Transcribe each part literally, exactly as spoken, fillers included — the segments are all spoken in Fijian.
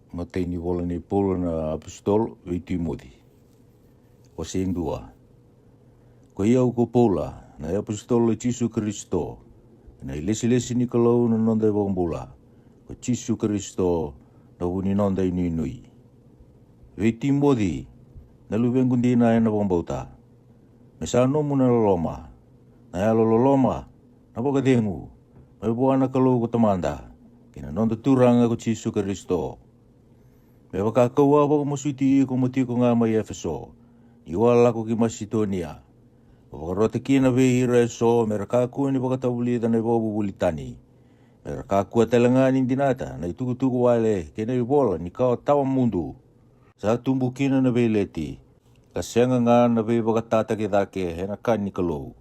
Matai ni vola nei Paula na apositolo vei Timoci. Wase dua. Ko i au ko Paula, na apositolo i Jisu Karisito, na ilesilesi ni Kalou na noda iVakabula, ko Jisu Karisito, na vu ni noda inuinui. Vei Timoci, na luvequ dina ena vakabauta, me sa nomu na loloma, na yalololoma, na vakacegu, mai vua na Kalou ko Tamada, kei na noda Turaga ko Jisu Karisito. Me vaka kau a vakamasuti iko mo tiko ga mai Efeso, niu a lako ki Masitonia, mo vakarota kina vei ira eso me ra kakua ni vakatavulica na ivakavuvuli tani, me ra kakua tale ga ni dinata na itukutuku wale kei na ivola ni kawa tawa mudu, sa tubu kina na veileti, ka sega ga na veivakatataki cake ena ka ni Kalou,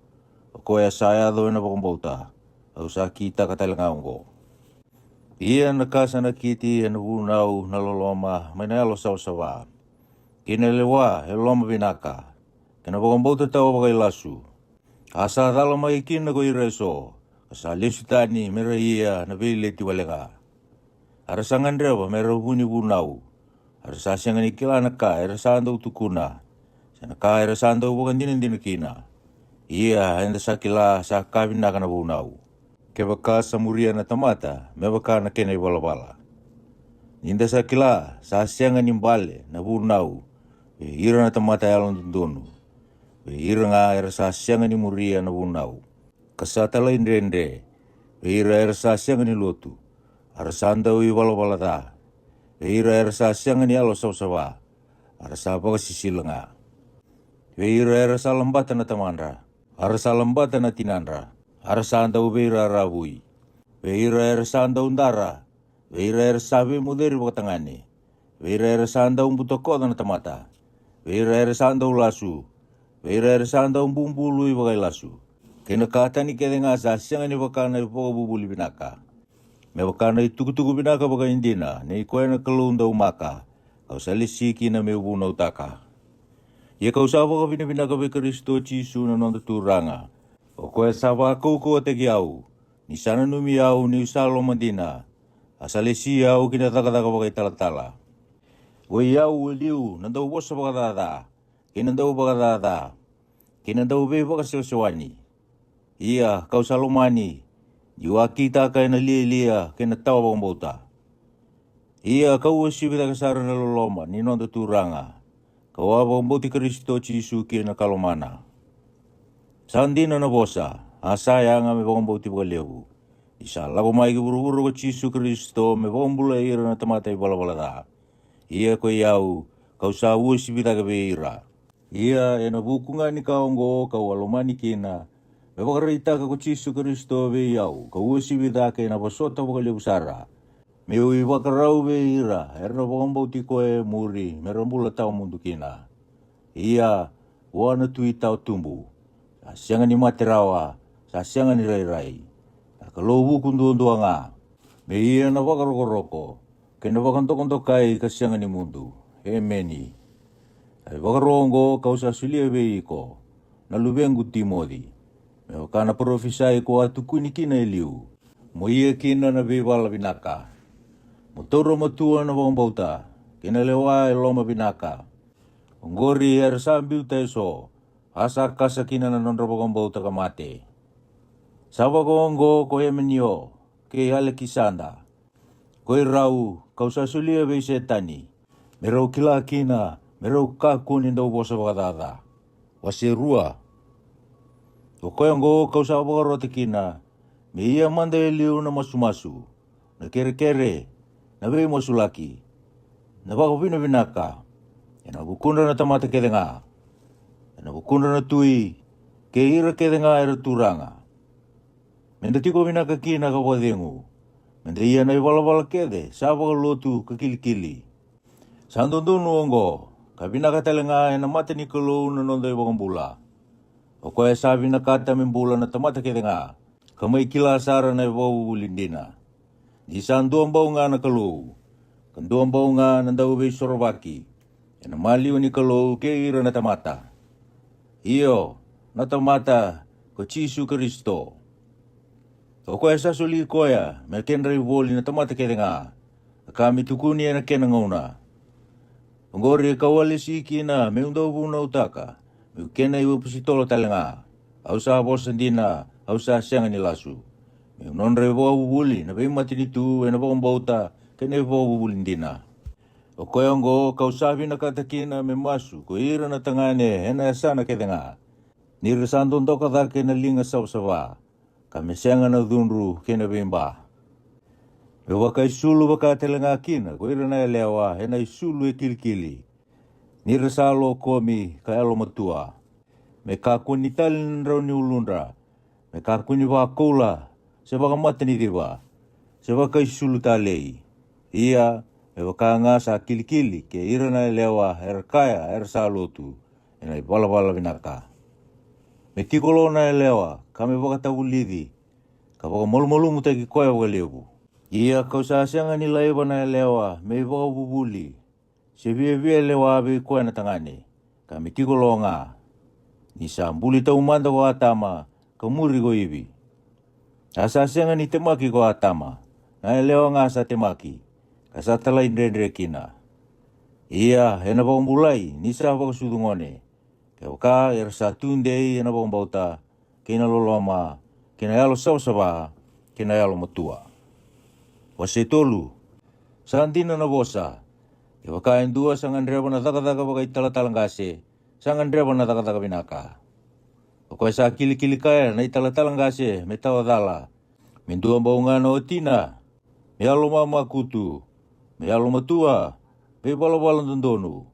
o koya sa yaco ena vakabauta, au sa kitaka tale ga oqo. Ia na ka sa nakiti ena vunau na loloma mai na yalo savasava, kei na lewa e loma vinaka, kei na vakabauta tawa vakailasu. A sa cala mai kina ko ira eso, ka sa lesu tani me ra ia na veileti wale ga. A ra sa gadreva me ra vu ni vunau, a ra sa sega ni kila na ka era sa dau tukuna, se na ka era sa dau vakadinadina kina. Ia eda sa kila sa ka vinaka na vunau, kevaka sa muria na tamata me vaka na kena ivalavala. Ni da sa kila sa sega ni bale na vunau vei ira na tamata yalododonu, vei ira ga era sa sega ni muria na vunau, ka sa talaidredre, vei ira era sa sega ni lotu, a ra sa dau ivalavala ca, vei ira era sa sega ni yalo savasava, a ra sa vakasisila ga, vei ira era sa labata na tamadra, a ra sa labata na tinadra, a ra sa dau veiraravui, vei ira era sa dau dara, vei ira era sa veimoceri vakatagane, vei ira era sa dau butakoca na tamata, vei ira era sa dau lasu, vei ira era sa dau bubului vakailasu, kei na ka tani kece ga sa sega ni vaka na ivakavuvuli vinaka, me vaka na itukutuku vinaka vakaidina nei koya na Kalou daumaka, kau sa lesi kina meu vunautaka. Ia kau sa vakavinavinaka vei Karisito Jisu na noda Turaga, o koya sa vakaukauwataki au, ni sa nanumi au niu sa lomadina, a sa lesi au ki na cakacaka vakaitalatala. Oi au e liu na dau vosa vakacaca, kei na dau vakacaca, kei na dau veivakasewasewani. Ia kau sa lomani, niu a kitaka ena lialia kei na tawa vakabauta. Ia kau uasivi cake sara na loloma ni noda Turaga, kau a vakabauti Karisito Jisu kei na ka lomana. Sa dina na vosa, a sa yaga me vakabauti vakalevu, ni sa lako mai ki vuravura ko Jisu Karisito me vakabulai ira na tamata ivalavala ca. Ia ko i au, kau sa uasivi cake vei ira. Ia ena vuku ga ni ka oqo kau a lomani kina, me vakaraitaka ko Jisu Karisito vei au kau uasivi cake ena vosota vakalevu sara, meu ivakarau vei ira era na vakabauti koya e muri me ra bula tawa mudu kina. Ia vua na Tui tawa tubu, sa sega ni mate rawa, sa sega ni rairai, na Kalou vuku duadua ga, me ia na vakarokoroko kei na vakadokadokai ka sega ni mudu. Emeni. A ivakaro oqo kau sa solia vei iko, na luvequ Timoci, me vaka na parofisai ko a tukuni kina e liu, mo ia kina na veivala vinaka, mo taura matua na vakabauta, kei na lewa e loma vinaka. Oqori era sa biuta eso, a sa kasa kina na nodra vakabauta ka mate. Sa vakaoqo ko Emenio kei Alekisada, ko i rau kau sa solia vei Setani, me rau kila kina me rau kakua ni dau vosa vakacaca. Wase rua. O koya oqo kau sa vakarota kina, me ia mada e liu na masumasu, na kerekere, na veimasulaki, na vakavinavinaka, ena vukudra na tamata kece ga, ena vukudra na tui, kei ira kece ga era turaga. Me da tiko vinaka kina ka vakacegu, me da ia na ivalavala kece sa vakalotu ka kilikili. Sa dodonu oqo, ka vinaka tale ga ena mata ni Kalou na noda iVakabula, o koya sa vinakata me bula na tamata kece ga, ka mai kila sara na ivakavuvuli dina. Ni sa dua bau ga na Kalou, ka dua bau ga na dauveisorovaki, ena maliwa ni Kalou kei ira na tamata, io, na tamata ko Jisu Karisito. O koya sa soli koya me kedra ivoli na tamata kece ga, ka ka me tukuni ena kena gauna. Oqori ka'u a lesi kina me'u dau vunautaka, me'u kena iApositolo tale ga. Au sa vosa dina, au sa sega ni lasu. Me'u nodra ivakavuvuli na veimatanitu ena vakabauta kei na ivakavuvuli dina. O koya oqo ka'u sa vinakata kina me masu ko ira na tagane ena yasana kece ga, ni ra sa dodoka cake na liga savasava, ka me sega na cudru kei na veiba. Me vakaisulu vaka tale ga kina ko ira na yalewa ena isulu e kilikili, ni ra sa lokomi ka yalomatua. Me kakua ni tali na drau ni uludra, me kakua ni vakakoula, se vakamatanici va, se vakaisulu talei. Ia, me vaka ga sa kilikili kei ira na yalewa era kaya era sa lotu ena ivalavala vinaka. Me tiko lo na yalewa ka me vakatavulici, ka vakamalumalumutaki koya vakalevu. Ia ka'u sa sega ni laiva na yalewa me ivakavuvuli, se viavia lewa vei koya na tagane, ka me tiko lo ga. Ni sa buli taumada ko Atama, ka muri ko Ivi. A sa sega ni temaki ko Atama, na yalewa ga sa temaki, ka sa talaidredre kina. Ia ena vakabulai ni sa vakasucu gone, kevaka era sa tudei ena vakabauta, kei na loloma, kei na yalo savasava, kei na yalomatua. Wase tolu. Sa dina na vosa, kevaka e dua sa gadreva na cakacaka vakaitalatala qase, sa gadreva na cakacaka vinaka. O koya sa kilikili kaya na italatala qase me tawa cala, me dua bau ga na watina, me yalomamakutu, me yalomatua, me ivalavala dodonu,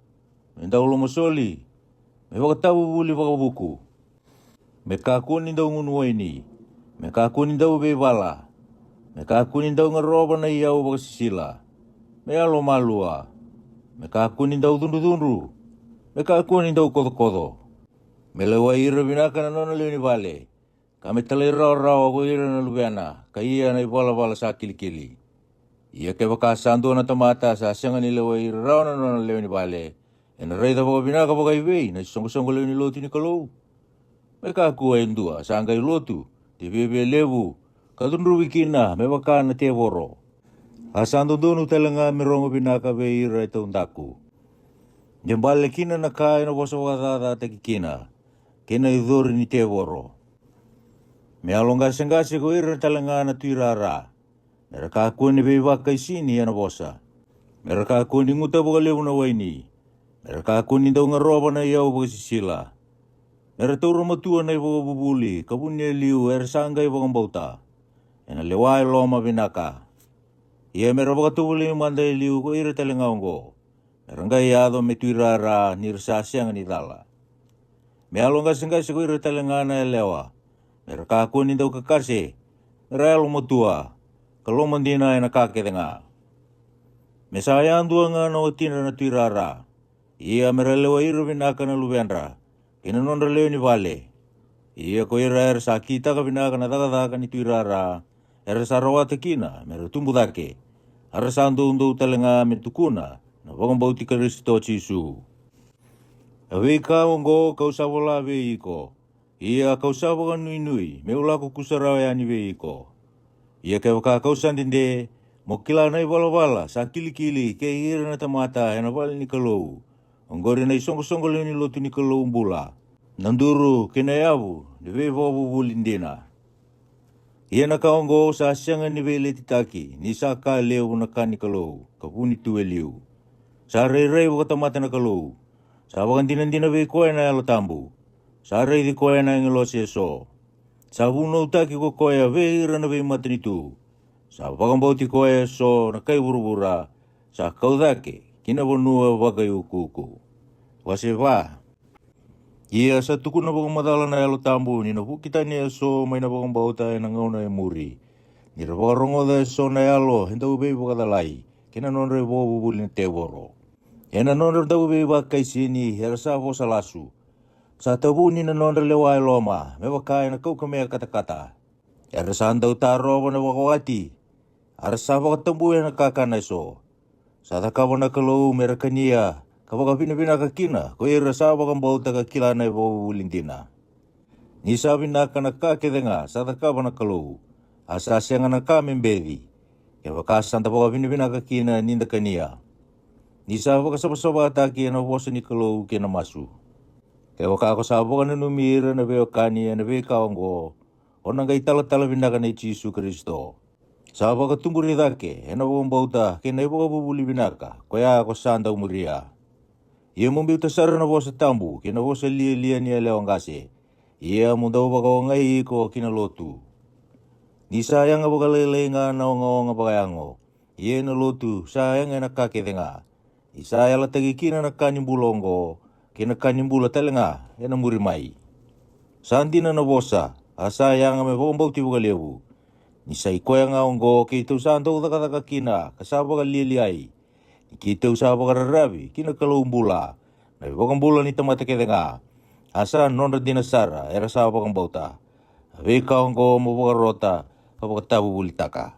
me dau lomasoli, me vakatavuvuli vakavuku, me kakua ni dau gunu waini, me kakua ni dau veivala, me kakua ni dau garova na iyau vakasisila, me yalomalua, me kakua ni dau cudrucudru, me kakua ni dau kocokoco. Me lewai ira vinaka na nona lewe ni vale, ka me talairawarawa ko ira na luvena ka ia na ivalavala sa kilikili. Ia kevaka sa dua na tamata sa sega ni lewai ira rawa na nona lewe ni vale, ena raica vakavinaka vakaivei na isoqosoqo lewe ni lotu ni Kalou? Me kakua e dua sa qai lotu de viavia levu, ka cudruvi kina me vaka na tevoro. A sa dodonu tale ga me rogo vinaka vei ira e taudaku, de bale kina na ka ena vosa vakacacataki kina, kei na icori ni tevoro. Me yaloqaseqase ko ira tale ga na tuirara, me ra kakua ni veivakaisini ena vosa, me ra kakua ni guta vakalevu na waini, me ra kakua ni dau garova na iyau vakasisila, me ra taura matua na ivakavuvuli ka vunia liu era sa qai vakabauta, ena lewa e loma vinaka. Ia me ra vakatovolei mada e liu ko ira tale ga oqo, me ra qai yaco me tuirara ni ra sa sega ni cala. Me yaloqaseqase ko ira tale ga na yalewa, me ra kakua ni dau kakase, me ra yalomatua, ka lomadina ena ka kece ga. Me sa yadua ga na watidra na tuirara, ia me ra lewai ira vinaka na luvedra, kei na nodra lewe ni vale. Ia ko ira era sa kitaka vinaka na cakacaka ni tuirara, era sa rawata kina me ra tubu cake, a ra sa doudou tale ga me tukuna na vakabauti Karisito Jisu. A veika oqo ka'u sa vola vei iko, ia ka'u sa vakanuinui me'u lako kusarawa yani vei iko. Ia kevaka ka'u sa dede, mo kila na ivalavala sa kilikili kei ira na tamata ena vale ni Kalou, oqori na isoqosoqo lewe ni lotu ni Kalou bula, na duru kei na yavu ni veivakavuvuli dina. Ia na ka oqo sa sega ni veiletitaki ni sa ka levu na ka ni Kalou ka vuni tu e liu. Sa rairai vakatamata na Kalou, sa vakadinadina vei koya na Yalo Tabu, sa raici koya na agilosi eso. Sa vunautaki ko koya vei ira na veimatanitu, sa vakabauti koya eso na kai vuravura, sa kau cake ki na vanua vakaiukuuku. Wase va. Ia sa tukuna vakamacala na Yalo Tabu ni na vuki tani eso mai na vakabauta ena gauna e muri, ni ra vakarogoca eso na yalo e dau veivakacalai kei na nodra ivakavuvuli na tevoro. Ena nodra dau veivakaisini era sa vosa lasu, sa tavuni na nodra lewa e loma me vaka ena kaukamea katakata. Era sa dau tarova na vakawati, a ra sa vakatabuya na kakana eso. Sa cakava na Kalou me ra kania ka vakavinavinaka kina ko ira sa vakabauta ka kila na ivakavuvuli dina. Ni sa vinaka na ka kece ga sa cakava na Kalou, a sa sega na ka me beci. kevaka sa da vakavinavinaka kina ni da kania. Ni sa vakasavasavataki ena vosa ni Kalou kei na masu. Kevaka ko sa vakananumi ira na veiwekani ena veika oqo, o na qai talatala vinaka nei Jisu Karisito. Sa vakatuburi cake ena vakabauta kei na ivakavuvuli vinaka koya ko sa dau muria. Ia mo biuta sara na vosa tabu kei na vosa lialia ni yalewa qase. Ia mo dau vakaogai iko ki na lotu. Ni sa yaga vakalailai ga na ogaoga vakayago, ia na lotu sa yaga ena ka kece ga. Ni sa yalataki kina na ka ni bula oqo, kei na ka ni bula tale ga ena muri mai. Sa dina na vosa, a sa yaga me vakabauti vakalevu. Ni sa i koya ga oqo keitou sa dau cakacaka kina ka sa vakalialiai. Ni keitou sa vakararavi ki na Kalou bula, na ivakabula ni tamata kece ga. A sa nodra dina sara era sa vakabauta. A veika oqo mo vakarota ka vakatavuvulitaka.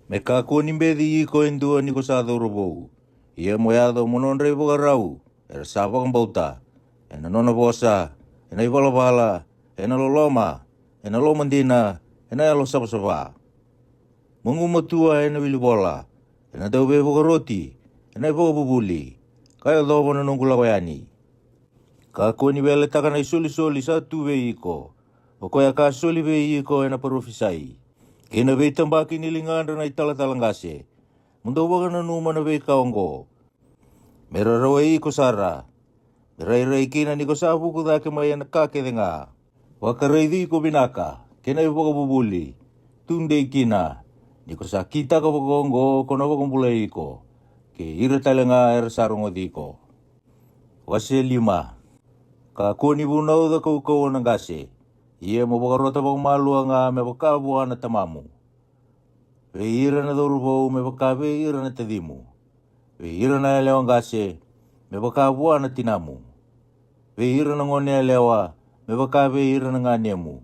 Me kakua ni beci iko e dua ni ko sa cauravou. Ia mo yaco mo nodra ivakarau era sa vakabauta, ena nona vosa, ena ivalavala, ena loloma, ena lomadina, ena yalo savasava. Mo gumatua ena wilivola, ena dauveivakaroti, ena ivakavuvuli, ka yacova na noqu lako yani. Kakua ni veletaka na isolisoli sa tu vei iko, o koya ka soli vei iko ena parofisai, kei na veitabaki ni ligadra na italatala qase. Mo dau vakananuma na veika oqo, me ra rawai iko sara, me rairai kina ni ko sa vuku cake mai ena ka kece ga. Vakaraici iko vinaka kei na ivakavuvuli, tudei kina, ni ko sa kitaka vakaoqo ko na vakabulai iko, kei ira tale ga era sa rogoci iko. Wase lima. Kakua ni vunauca kaukauwa na qase, ia mo vakarota vakamalua ga me vaka vua na tamamu. Vei ira na cauravou me vaka vei ira na tacimu. Vei ira na yalewa qase me vaka vua na tinamu. Vei ira na gone yalewa me vaka vei ira na ganemu,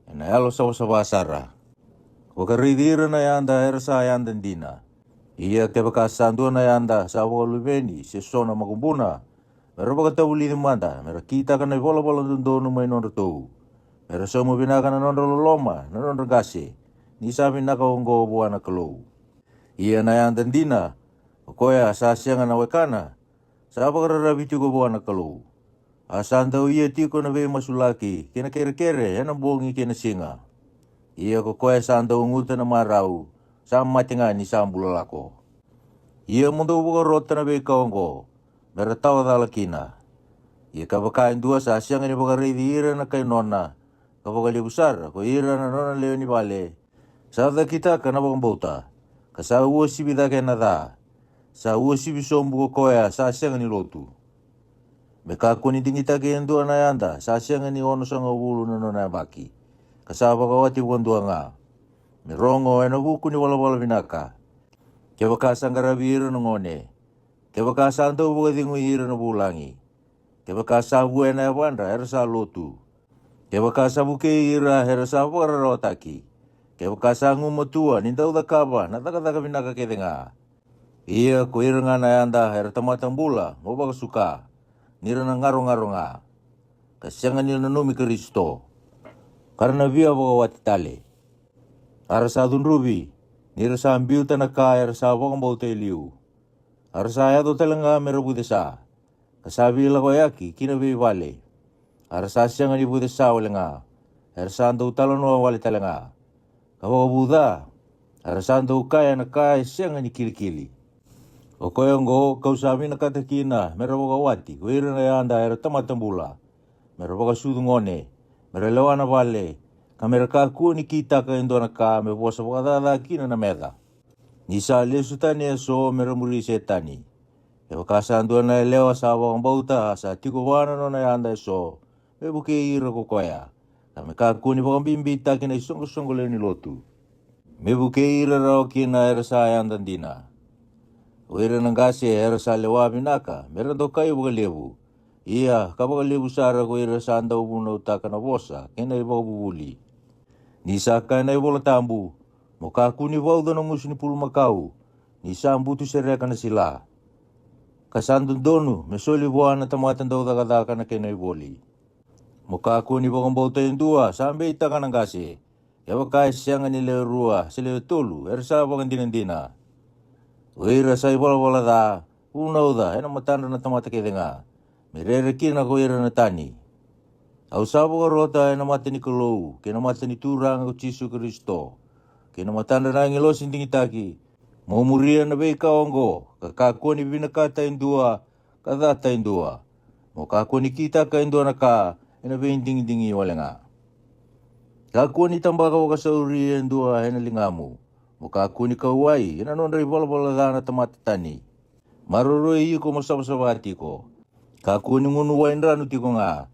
ena yalo savasava sara. Vakaraici ira na yada era sa yada dina. Ia kevaka sa dua na yada sa vakaluveni se so na makubuna, me ra vakatavulici mada, me ra kitaka na ivalavala dodonu mai nodratou. Me ra sauma vinaka na nodra loloma na nodra qase, ni sa vinaka oqo vua na Kalou. Ia na yada dina, o koya sa sega na wekana, sa vakararavi tiko vua na Kalou. A sa dau ia tiko na veimasulaki kei na kerekere ena bogi kei na siga. Ia ko koya sa dau guta na marau, sa mate ga ni sa bula lako. Ia mo dau vakarota na veika oqo, me ra tawa cala kina. Ia kevaka e dua sa sega ni vakaraici ira na kai nona, ka vakalevu sara ko ira na nona lewe ni vale, sa cakitaka na vakabauta, ka sa uasivi cake ena ca, sa uasivi sobu ko koya sa sega ni lotu. Me kakua ni digitaki e dua na yada sa sega ni onosagavulu na nona yabaki, ka sa vakawati vakadua ga. Me rogo ena vuku ni valavala vinaka, kevaka sa qaravi ira na gone, kevaka sa dau vakacegui ira na vulagi, kevaka sa vuena yavadra era sa lotu, kevaka sa vukei ira era sa vakararawataki, kevaka sa gumatua ni dau cakava na cakacaka vinaka kece ga. Ia ko ira ga na yada era tamata bula mo vakasuka, ni ra na garogaro ga, ka sega ni nanumi Karisito, ka ra na via vakawati tale. A ra sa cudruvi, ni ra sa biuta na ka era sa vakabauta e liu. A ra sa yaco tale ga me ra vucesa, ka sa veilakoyaki ki na veivale. A ra sa sega ni vucesa wale ga, era sa dau talanoa wale tale ga, ka vakavuca, a ra sa dau kaya na ka e sega ni kilikili. O koya oqo kau sa vinakata kina me ra vakawati ko ira na yada era tamata bula, me ra vakasucu gone, me ra lewa na vale, ka me ra kakua ni kitaka e dua na ka me vosa vakacaca kina na meca. Ni sa lesu tani eso me ra muri Setani. Kevaka sa dua na yalewa sa vakabauta sa tiko vua na nona yada eso, me vukei ira ko koya, ka me kakua ni vakabibitaki na isoqosoqo lewe ni lotu. Me vukei ira rawa kina era sa yada dina. O ira na qase era sa lewa vinaka me ra dokai vakalevu, ia ka vakalevu sara ko ira sa dau vunautaka na vosa kei na ivakavuvuli. Ni sa kaya na iVola Tabu, mo kakua ni vauca na gusu ni pulumakau, ni sa butu sereka na sila, ka sa dodonu me soli vua na tamata dau cakacaka na kena ivoli. Mo kakua ni vakabauta e dua sa beitaka na qase, Kevaka e sega ni lewe rua se lewe tolu era sa vakadinadina, o ira sa ivalavala ca, vunauca ena matadra na tamata kece ga, me rere kina ko ira na tani. Au sa vakarota ena mata ni Kalou kei na mata ni Turaga ko Jisu Karisito, kei na matadra na agilosi digitaki, mo muria na veika oqo, ka kakua ni vinakata e dua, ka cata e dua, mo kakua ni kitaka e dua na ka ena veidigidigi wale ga. Kakua ni tabaka vakasauri e dua ena ligamu, mo kakua ni kauwai ena nodra ivalavala ca na tamata tani. Maroroi iko mo savasava tiko. Kakua ni gunu wai dranu tiko ga.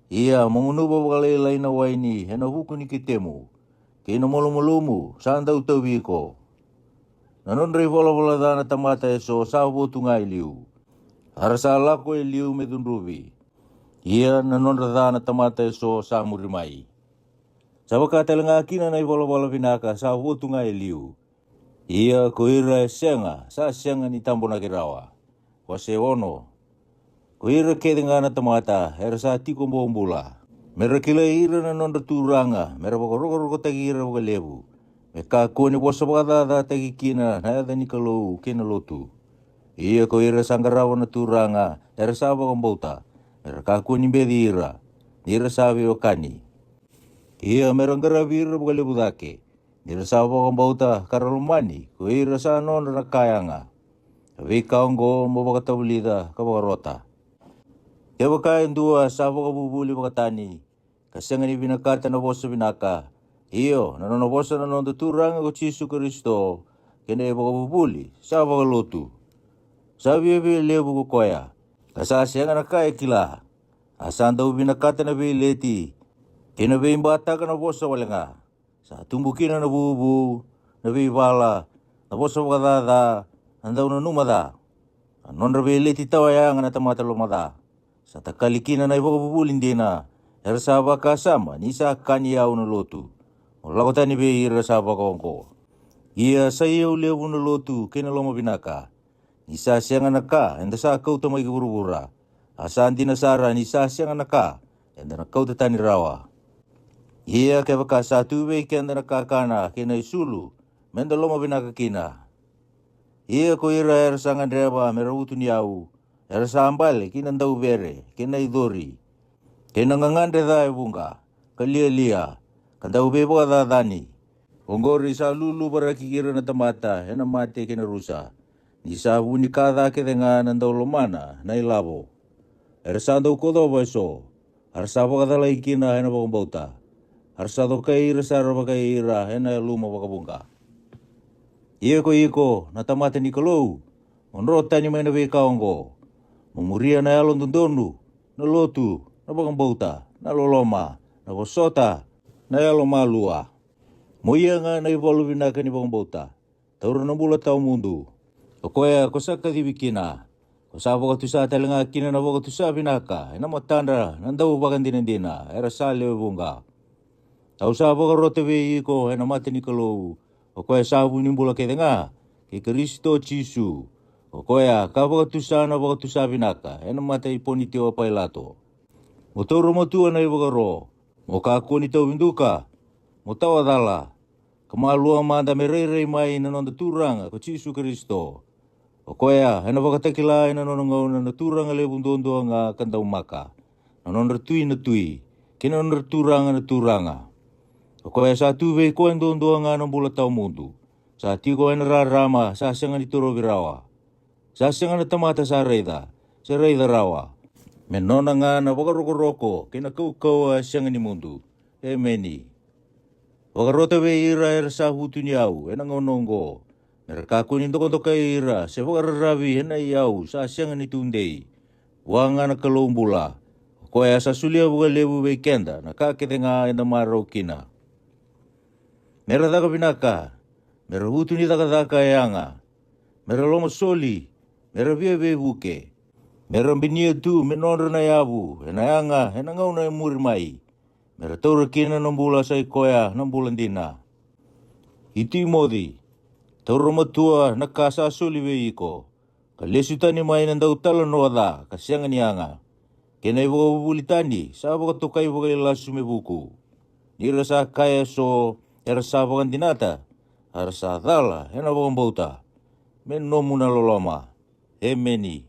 Ia mo gunuva vakalailai na waini ena vuku ni ketemu, kei na malumalumu sa dau tauvi iko. Na nodra ivalavala ca na tamata eso sa votu ga e liu, a ra sa lako e liu me cudruvi. Ia na nodra ca na tamata eso sa muri mai. Sa vaka tale ga kina na ivalavala vinaka sa votu ga e liu. Ia ko ira e sega, sa sega ni tabonaki rawa. Wase ono. Ko ira kece ga na tamata era sa tiko bobula, me ra kilai ira na nodra turaga, me ra vakarokorokotaki ira vakalevu, me kakua ni vosa vakacacataki kina na yaca ni Kalou kei na lotu. Ia ko ira sa qarava na turaga era sa vakabauta, me ra kakua ni beci ira, ni ra sa veiwekani. Ia me ra qaravi ira vakalevu cake, ni ra sa vakabauta ka ra lomani ko ira sa nodra na ka yaga. A veika oqo mo vakatavulica ka vakarota. Kevaka e dua sa vakavuvuli vakatani, ka sega ni vinakata na vosa vinaka, io, na nona vosa na noda Turaga ko Jisu Karisito, kei na ivakavuvuli sa vakalotu. Sa viavia levu ko koya, ka sa sega na ka e kila, a sa dau vinakata na veileti, kei na veibataka na vosa wale ga. Sa tubu kina na vuvu, na veivala, na vosa vakacaca, na dau nanuma ca. A nodra veileti tawa yaga na tamata lomaca. Sa takali kina na ivakavuvuli dina, era sa vakasama ni sa kani au na lotu, mo lako tani vei ira sa vakaoqo. Ia sa iyau levu na lotu kei na lomavinaka, ni sa sega na ka eda sa kauta mai ki vuravura, a sa dina sara ni sa sega na ka eda na kauta tani rawa. Ia kevaka sa tu vei keda na kakana kei na isulu, meda lomavinaka kina. Ia ko ira era sa gadreva me ra utu ni yau, era sa bale ki na dauvere kei na icori, kei na gagadre ca e vuqa, ka lialia, ka dau veivakacacani. Oqori sa luluvaraki ira na tamata ena mate kei na rusa, ni sa vu ni ka ca kece ga na dau lomana na ilavo. Era sa dau kocova eso, a ra sa vakacalai kina ena vakabauta, a ra sa cokai ira sara vakai ira ena yaluma vakavuqa. Ia ko iko na tamata ni Kalou, mo dro tani mai na veika oqo, mo muria na yalododonu, na lotu, na vakabauta, na loloma, na vosota, na yalomalua. Mo ia ga na ivalu vinaka ni vakabauta, taura na bula tawamudu, o koya ko sa kacivi kina, ko sa vakatusa tale ga kina na vakatusa vinaka ena matadra na dau vakadinadina era sa lewe vuqa. Au sa vakarota vei iko ena mata ni Kalou, o koya sa vu ni bula kece ga, kei Karisito Jisu, o koya ka vakatusa na vakatusa vinaka ena mata i Ponitio Pailato. Mo taura matua na ivakaro, mo kakua ni tauvi duka, mo tawa cala, ka malua mada me rairai mai na noda Turaga ko Jisu Karisito. O koya ena vakatakila ena nona gauna na Turaga levu duadua ga ka daumaka, na nodra Tui na tui, kei na nodra Turaga na turaga. O koya sa tu vei koya duadua ga na bula tawamudu, sa tiko ena rarama sa sega ni torovi rawa. Sa sega na tamata sa raica, se raica rawa, me nona ga na vakarokoroko kei na kaukauwa e sega ni mudu. Emeni. Vakarota vei ira era sa vutuniyau ena gauna oqo, me ra kakua ni dokadokai ira se vakararavi ena iyau sa sega ni tudei. Vua ga na Kalou bula, o koya sa solia vakalevu vei keda na ka kece ga eda marau kina. Me ra caka vinaka, me ra vutu ni cakacaka e yaga, me ra lomasoli, me ra via veivuke, me ra binia tu me nodra na yavu ena yaga ena gauna e muri mai, me ra taura kina na bula sa i koya na bula dina. I Timoci, taura matua na ka sa soli vei iko, ka lesu tani mai na dautalanoa ca ka sega ni yaga, kei na ivakavuvuli tani sa vakatokai vakailasu me vuku. Ni ra sa kaya eso, Era sa vakadinata, a ra sa cala ena vakabauta, me nomu na loloma. Emeni.